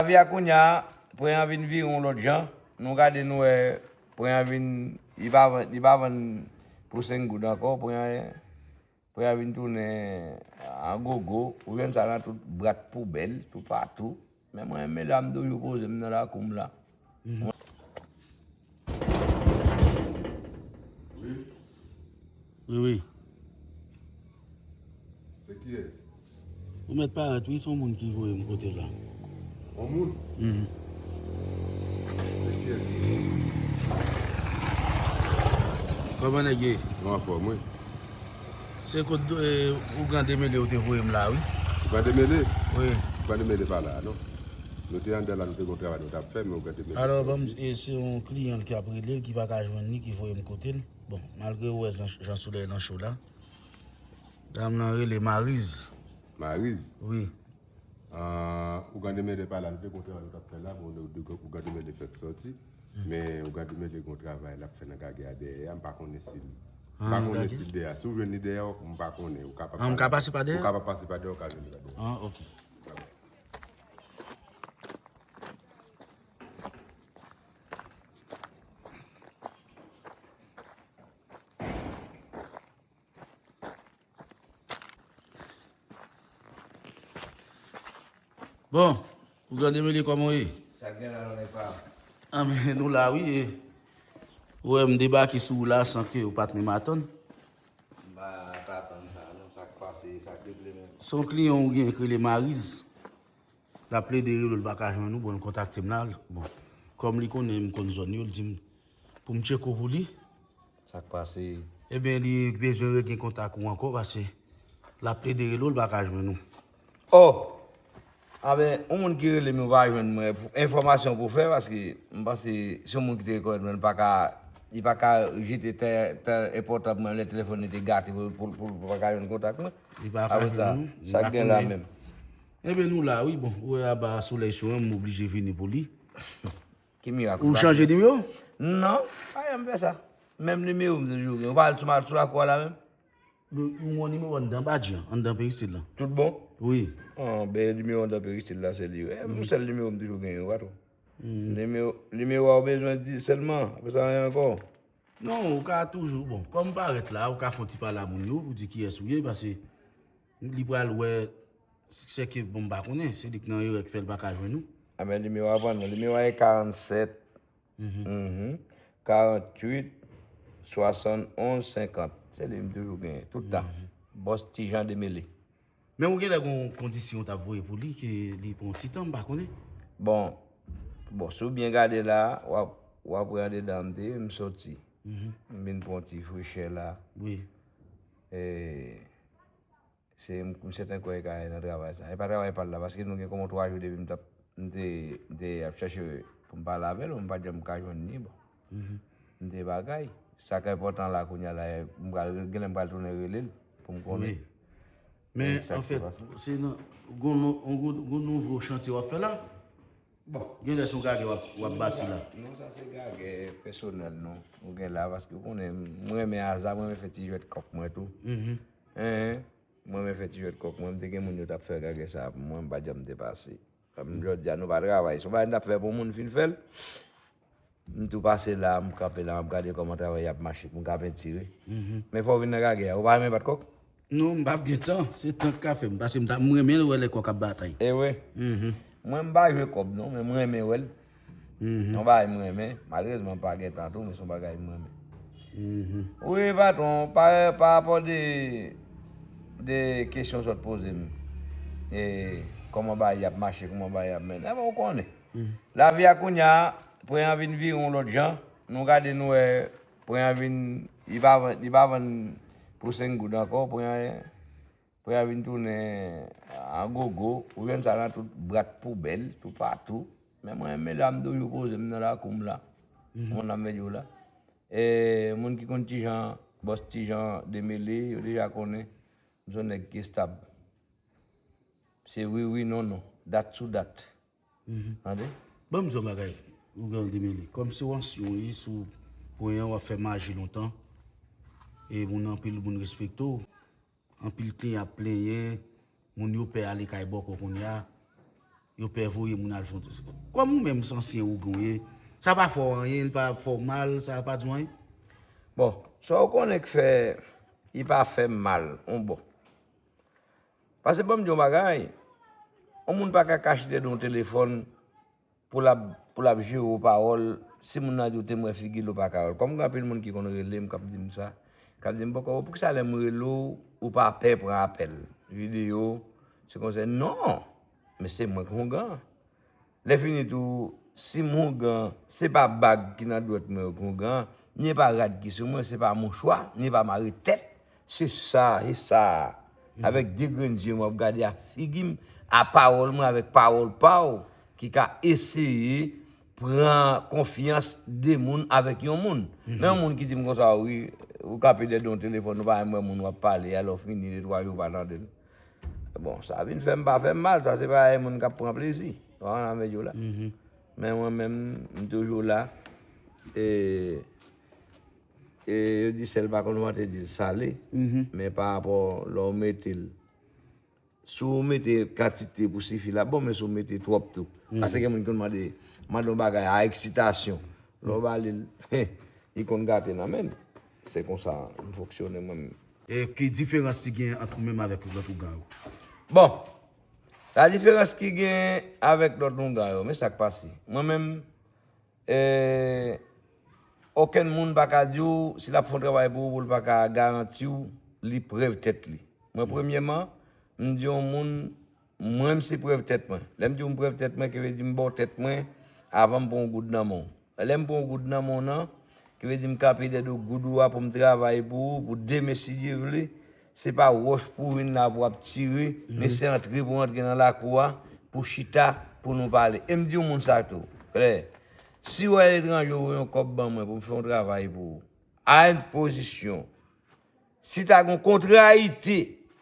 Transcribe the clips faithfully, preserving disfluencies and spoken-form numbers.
Lavi a kounye a, pwen an vin vire yon lòt jan. Nou gade, nou wè, pwen an vin, li pa vann, li pa vann pou senk goud ankò. Pwen an, pwen an vin tounen an gogo. Ou jwenn sa nan tout bwat poubèl, toupatou. Men mwen, men la, m toujou poze m nan lakou m la. Wi. Wi, wi. Se kiyès? Ou mèt parèt, wi, se yon moun ki voye m kote la. Yon moun? Mhm. Se kiyès? Kòman nèg ye? Nou anfòm, wi. Se kot, eh, Ougan Demele ou te voye m la, wi. Ougan Demele? Wi. Ougan Demele pa la, non. Nou te anndan la, nou te gen yon travay nou t ap fè, men Ougan Demele soti. Alò, ban m, eh, se yon kliyan l ki ap rele l, ki pa ka jwenn li, ki voye m kote l. Bon, malgre ou wè jan, jan solèy lan cho la. Dam nan rele Mariz. Mariz? Wi. Ah, Ougan Demele pa la, nou te gen yon travay nou t ap fè la, bon, nou, nou, Ougan Demele fèk soti. Men Ougan Demele gen yon travay l ap fè nan Gagè a dèyè a, m pa konnen si l, m pa konnen si l dèyè a. Si w jwenn li dèyè, m pa konnen, ou kapab pase pa dèyè? Ou kapab pase pa dèyè, ou ka jwenn li pa dèyè. Ah, ok. Bon, Ougan Demele, kòman w ye? Sa k gen la, non, nèg pa? Ah, men nou la, wi, e. Ou wè m debake sou ou la san ke ou pa t menm atann. M pa t atann sa, non, sa k pase, sa k regle menm. Se yon kliyan ou gen ki rele Mariz. L ap plede rele w, l pa ka jwenn ou, bon, l kontakte m la. Bon, kòm li konnen m konn zòn yo, l di m pou m tcheke w pou li. Sa k pase? Ebyen, li bezwen regen kontak ou ankò, paske l ap plede rele w, l pa ka jwenn ou. Oh! Anben, yon moun ki rele m, ou pa jwenn mwen, enfòmasyon pou fè, paske m panse se yon moun ki te rekonèt mwen, li pa ka, li pa ka jete tè, tè enpòtan pou mwen, lè telefòn li te gate pou, pou, pou, pou pa ka jwenn kontak mwen. Li pa ka jwenn ou? Apre sa, sa k gen la menm? Ebyen, nou la, wi, bon, ou wè aba solèy cho an, m oblije vini pou li. Ki mirak ou chanje nimewo? Non, pa janm fè sa. Menm nimewo m toujou gen. Ou pa al sou, sou lakou a la menm? Nou, nou gen nimewo anndan badji an, anndan peristil lan. Tout bon? Wi. Ah, ben, nimewo anndan peristil la, se li. Eh, yon sèl nimewo m toujou gen, wi, patwon. Nimewo, nimewo a ou bezwen di sèlman, apre sa, anyen ankò. Non, ou ka toujou, bon, kòm parèt la, ou ka fè yon ti pale a moun yo, pou di kiyès ou ye, paske li pral wè, se ke, bon, m pa konnen, se li k nan erè k fè l pa ka jwenn ou. Anben, nimewo a pa non, nimewo a e karannsèt, karanntuit, swasannonz, senkant. Se li m toujou genyen, tout tan. Bòs Ti Jan Demele. Men ou genlè gon kondisyon ou t ap voye pou li, ke li pran yon ti tan, m pa konnen. Bon, bon, si w byen gade la, w ap, w ap wè andedan m te ye, m soti. M vin pran yon ti frechè la. Wi. E, se, m, m sèten kwè li ka nan travay sa. E pa travay pa l la, paske nou gen kòman twa jou depi m t ap, m te, m te ap chèche pou m pale avè l, m pa t janm ka jwenn li, bon. M te bagay. Sa k enpòtan la kounye a la, m pral, genlè m pral tounen rele l pou m konnen. Wi. Men, anfèt, se nan, gon nou-, gon, gon nouvo chantye w ap fè la? Bon. Genlè se yon gagè w ap, w ap bati la. Non, sa se gagè pèsonèl nou. Nou gen la, paske ou konnen, m renmen aza, m renmen fè ti jwèt kòk mwen tou. Hein, m renmen fè ti jwèt kòk mwen, m te gen moun yo t ap fè gagè sa pou mwen, m pa t janm depase. Kòm jodi a nou pa travay, se yon bagay n t ap fè pou moun fin fè l. M tou pase la, m kanpe la, m ap gade kòman travay ap mache, pou m ka pentire. Men fò w vin nan gagè a. Ou pa renmen bat kòk? Non, m p ap gen tan. Se tan k ka fè m. Paske m ta, m renmen wè lè kòk ap batay. E wi. Mwen, m pa jwe kòb non, men m renmen wè l. Se yon bagay m renmen. Malerezman, m pa gen tan tou, men se yon bagay m renmen. Wi, patwon, pa, pa rapò de, de kesyon w sot poze m. E, kòman bagay ap mache, kòman bagay ap mennen. Ebyen, ou konnen. Lavi a kounye a, pwen an vin vire yon lòt jan. Nou gade, nou wè, pwen an vin, li pa vann, li pa vann pou senk goud ankò. Pwen an, pwen an vin tounen an gogo. Ou jwenn sa nan tout bwat poubèl, toupatou. Men mwen, men la, m toujou poze m nan lakou m la. Kòman m ap di w la? E, moun ki konn Ti Jan, bòs Ti Jan Demele, yo deja konnen. M se yon nèg ki estab. Se wi, wi, non, non. Dat sou dat. Tande? Ban m di w yon bagay, Ougan Demele. Kòm se w ansyen w ye sou pwen an, w ap fè maji lontan. E moun, anpil moun respekte w. Anpil kliyan ap plenyen. Moun yo pè ale kay bòkò kounye a. Yo pè voye moun al fè yon... Kòm ou menm se ansyen ougan w ye, sa pa fè w anyen, li pa fè w mal, sa pa di w anyen? Bon, sa w konnen k fè, li pa fè m mal, yon bò. Paske ban m di yon bagay, yon moun pa ka kache dèyè yon telefòn pou l ap pou l ap jere w pawòl, si moun nan di w te m wè figi l ou pa ka wè l. Kòm gen anpil moun ki konn rele m k ap di m sa, k ap di m poko, poukisa lè m rele w, ou pa pè pran apèl, videyo, se konsa, non, men se mwen k houngan. Lè fini tou, si m houngan, se pa bag ki nan dwèt mwen yo k houngan, ni pa rad ki sou mwen, se pa mouchwa, ni pa mare tèt, se sa, se sa. Avèk de grenn zye mwen ap gade a figi m, a pawòl mwen avèk pawòl pa w ki ka eseye pran konfyans de moun avèk yon moun. Men yon moun ki di m konsa, wi, ou ka pede de yon telefòn, ou pa menm wè moun w ap pale, alò fini, de twa jou ou pa tande l. Bon, sa vin fè m pa fè m mal, sa se pa yon moun k ap pran plezi. Ou konprann sa m vle di w la? Men mwen menm, m toujou la. E, e yo di sèl pa konn vante di l sale, men pa rapò lè w mete l, si w mete kantite pou sifi la bon, men si w mete twòp tou. Paske gen moun ki konn mande, mande yon bagay a eksitasyon. Lè w ba li l, li konn gate nan men l. Se konsa m fonksyone mwen menm. E ki diferans ki gen ant ou menm avèk lòt ougan yo? Bon, la diferans ki gen avèk lòt ougan yo, men sa k pase. Mwen menm, e, okenn moun pa ka di w, si l ap fè yon travay pou ou, pou l pa ka garanti w, li prèv tèt li. Mwen, premyèman, m di yon moun, mwen, m se prèv tèt mwen. Lè m di w m prèv tèt mwen, ki vle di m ba w tèt mwen avan m pran yon goud nan men w. Lè m pran yon goud nan men w nan, ki vle di m kanpe dèyè do goud ou a pou m travay pou ou, pou demen, si Dye vle, se pa wòch pou w vin la pou w ap tire, men se antre pou w antre nan lakou a, pou w chita, pou nou pale. E m di yon moun sa tou, klè, si w aletranje w voye yon kòb ban mwen pou m fè yon travay pou ou, a yon pozisyon, si ta gen yon kontrayite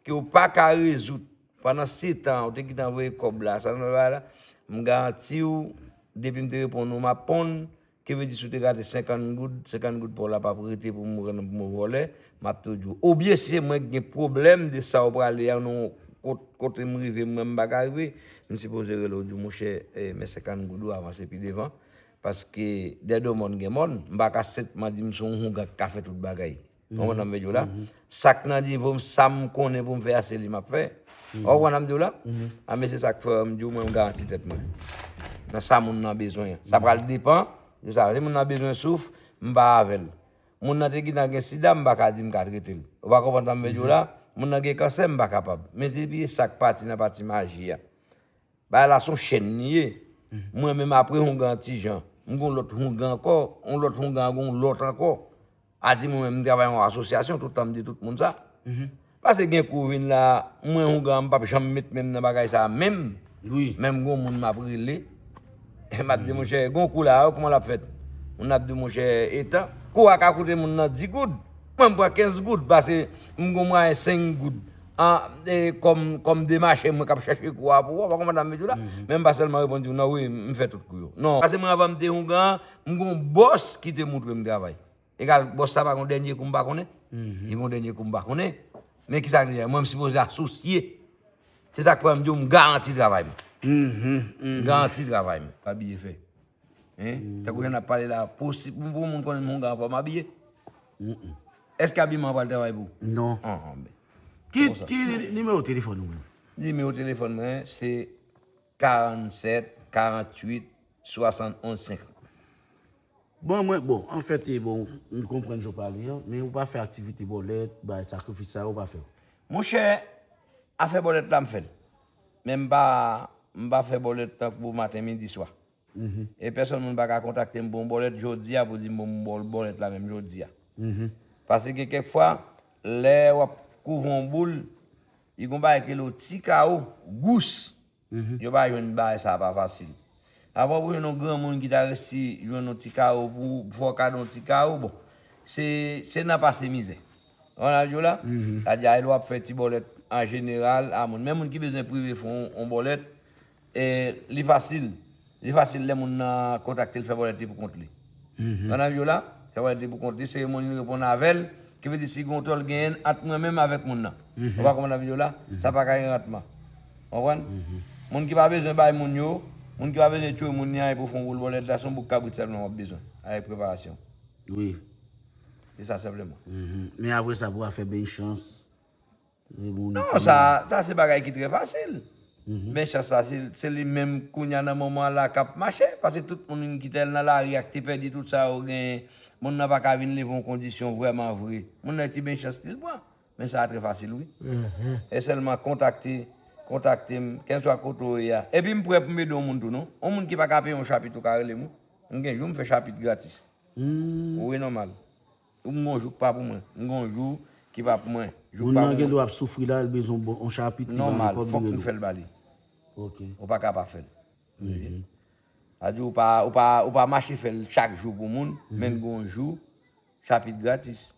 ke w pa ka rezoud pandan setan an, ou te gentan voye kòb la, sa nan bagay la, m garanti w, depi m te reponn ou, m ap ponn, ki vle di si w te gate senkant goud, senkant goud pa w la p ap rete pou m rann pou m vòlè, m ap tou di w. Oubyen si se mwen ki gen pwoblèm de sa w prale a, non, kot, kote m rive, mwen m pa ka rive, m sipoze rele w di w, monchè, e, men senkant goud ou avanse pi devan, paske dè do mòn gen mòn, m pa ka senpman di m se yon houngan ki ka fè tout bagay. Ou konprann sa m vle di w la? Sa k nan nivo m, sa m konnen pou m fè a, se li m ap fè. Ou konprann sa m di w la? A, men se sa k fè m di w, mwen, m garanti tèt mwen. Nan sa moun nan bezwen an. Sa pral depann de sa. Si moun nan bezwen souf, m pa avè l. Moun nan te gentan gen sida, m pa ka di m ka trete l. Ou pa konprann sa m vle di w la? Moun nan gen kansè, m pa kapab. Men depi e sa k pati nan pati maji a. Bagay la se yon chèn li ye. Mwen menm apre houngan an ti jan, m gen yon lòt houngan ankò, yon lòt houngan an gen yon lòt ankò. A di mwen menm m travay yon asosyasyon, tout tan m di tout moun sa. Paske gen kou vin la, mwen houngan an m p ap janm met men m nan bagay sa a menm. Menm gen yon moun m ap rele, m ap di monchè, gen yon kou la, kòman l ap fèt? Moun nan ap di monchè, etan kou a ka koute moun nan di goud, mwen m pran kenz goud, paske m gen yon mwayen senk goud. An, e, kòm, kòm demachè mwen k ap chèche kou a pou ou, ou pa konprann sa m vle di w la? Men m pa sèlman reponn di w, non, wi, m fè tout kou yo. Non, paske mwen anvan m te houngan an, m gen yon bòs ki te montre m travay. Egal, bòs sa pa gen yon dènye kou m pa konnen? Li gen yon dènye kou m pa konnen. Men kisa k li ye? Mwen, m sipoze asosye. Se sa k fè m di w, m garanti travay mwen. M garanti travay mwen. Pa bliye fè. Hein? Tankou jan n ap pale la, pou si, pou, pou moun konnen m houngan an, fò m abiye. Èske abiman an pral travay pou ou? Non. An, an, men. Ki, ki nimewo telefòn ou menm? Nimewo telefòn mwen, se karannsèt, karanntuit, swasannonz, senkant. Bon, mwen, bon, anfèt, e, bon, m konprann jan w pale an, men ou pa fè aktivite bòlèt, bay sakrifis sa yo, ou pa fè yo? Monchè, afè bòlèt la, m fè l. Men m pa, m pa fè bòlèt tankou maten, midi, swa. E pèsonn moun pa ka kontakte m pou yon bòlèt jodi a pou di m pou m ba w bòlèt la menm jodi a. Paske gen kèk fwa, lè w ap kouvri yon boul, li gen yon bagay ki rele yon ti kawo, gous. Yo pa jwenn bagay sa a pa fasil. Avan pou jwenn yon granmoun ki ta resi jwenn yon ti kawo pou, pou fè w kado yon ti kawo, bon, se, se nan pase mizè. Ou konprann sa m di w la? Sa di a lè w ap fè ti bòlèt an jeneral a moun. Men moun ki bezwen prive fè yon, yon bòlèt, e, li fasil. Li fasil lè moun nan kontakte l fè bòlèt li pou kont li. Ou konprann sa m di w la? Fè bòlèt li pou kont li, seremoni l reponn avè l, ki vle di si gen yon tòl genyen ant mwen menm avèk moun nan. Ou pa konprann sa m di w la? Sa pa ka gen rantman. Ou konprann? Moun ki pa bezwen bay moun yo, moun ki pa bezwen tchwe moun ni anyen pou fè yon woul bòlèt la, se yon bouk kabrit sèlman w ap bezwen, avèk preparasyon. Wi. Se sa senpleman. Mhm. Men apre sa, pou afè benchans, Non, sa, sa se bagay ki trè fasil. Benchans la, se, se li menm kounye a nan moman la k ap mache. Paske tout moun ki te nan lari a, ki te pèdi tout sa yo genyen, moun nan pa ka vin leve yon kondisyon vrèman vre. Moun nan ti benchans li l pran. Men sa trè fasil, wi. E sèlman kontakte, kontakte m, kèlswa kote w ye a. Epi m prè pou m ede yon moun tou, non. Yon moun ki pa ka peye yon chapit, ou ka rele m, wi. M gen jou m fè chapit gratis. Wi, nòmal. M gon jou k pa pou mwen. M gon jou ki pa pou mwen. Jou k Moun pa nan pou gen mwen. Dwa ap soufri la, l bezwen bon, yon chapit, li pa gen Nòmal, kòb, fòk li m rele. Fè l ba li. Ok. Ou pa ka pa fè l. Sa di ou pa, ou pa, ou pa mache fè l chak jou pou moun, men l gon jou, chapit gratis.